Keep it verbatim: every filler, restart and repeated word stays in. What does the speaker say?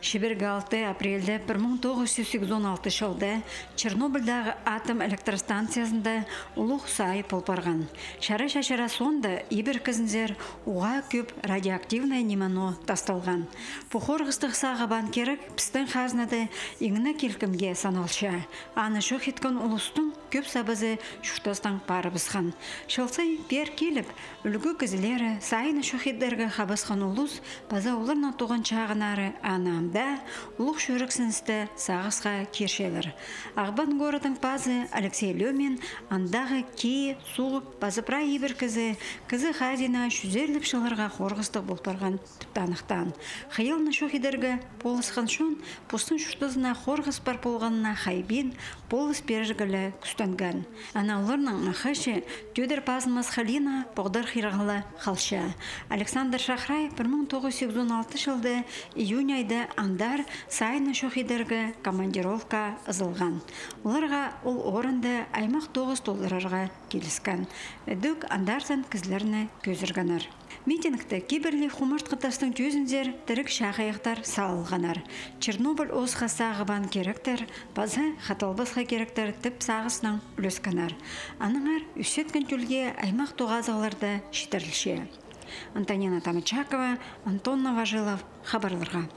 Чибіргі алты апрельде пір муң тоғыс чӱс сигізон алты чылда Чернобыльдағы атом электростанциязында улуғ сай пол парған. Чара чачыра соонда ибіркізінзер уғаа кӧп радиоактивнай нимано тасталған. Пу хорғыстығ сағыбаан кирек пістің хазнада иң не килкімге саналча. Аны чох иткен улустың кӧп сабазы чуртастаң парыбысхан. Чыл сай пеер киліп, ӱлгӱ кізілері, сайны чох идерге хабысхан улус паза оларның туған чағыннары аны ам даа улуғ чӱрексіністе сағысха кирчелер. Ағбан городтың пазы Алексей Лёмин андағы кии, суғ паза прай ибіркізі кізі хазина чӱзерлеп чылларға хорғыстығ пол парған тіп таныхтаан. Хыйалны чох идерге полысхан чон постың чуртазына хорғыс пар полғанына хайбин полыс пирерге ле кӱстенген. Ана оларның махачы тӧдір пазынмас хылинаң поғдархирға ла халча. Александр Шахрай пір муң тоғыс чӱс сигізон алты чылда июнь айда андар сайны чох идерге командировка ызылған. Оларға ол орында аймах тоғыс толдырарға киліскен. Ідӧк андарзын кізілерні кӧзіргеннер. Митингте кибірліг хумартхы тастың тӧзінзер тіріг чағайахтар салылғаннар. Чернобыль осха сағыбаан киректер паза хаталбасха киректер тіп сағыснаң ӱлескеннер. Аннаңар ӧсчеткен тӧлге аймах тоғазығларда читірілче. Антонина Тамачакова, Антон Новожилов, хабарларға.